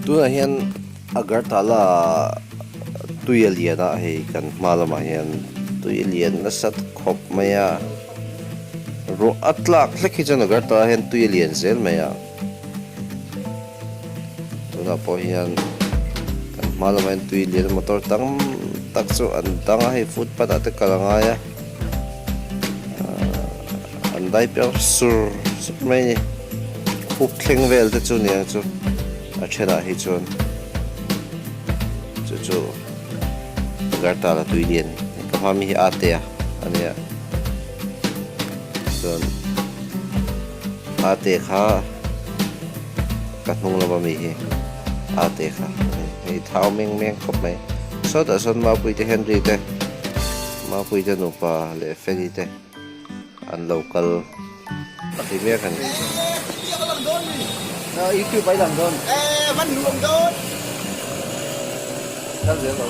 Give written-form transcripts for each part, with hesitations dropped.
Tunah hian Agartala tui a lian a hei kan hma lamah hian tui a lian nasa khawp mai a ruah a tlak hlek hi chuan Agartala hian tui a lian zel mai a tunah pawh hian kan hma lamah hian tui lian motor tam tak chu an dang a hei footpath ah te kal a ngai a ahh an dai piang sur sur mai a ni khup thleng vel te chu nia chu a thenah hi chuan chu chu Agartala tui lian ka hma mi hi a te a ania chuan a te kha ka hnung lama mi hi a te kha hei thau meng meng khawp mai sawtah sawn Mapuii te Henry te Mapuii te nupa leh Feli te an lo kal a ti mek a ni. YouTube ai lang dawn. Kal zel lo.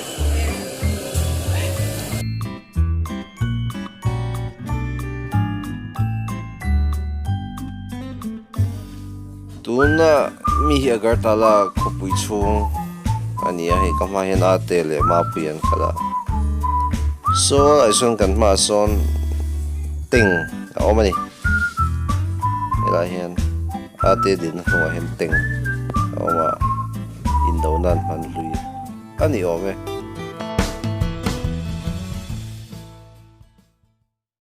Tuna mi hi Agartala khawpui chhung a ni a, hei ka hma hian Ate leh Mapui an kal a. Saw lai sawn kan hmaah sawn tank a awm a ni. Helaiah hian Ate dinna hnungah hian tank a awm a, indona an hman hlui a ni awm e.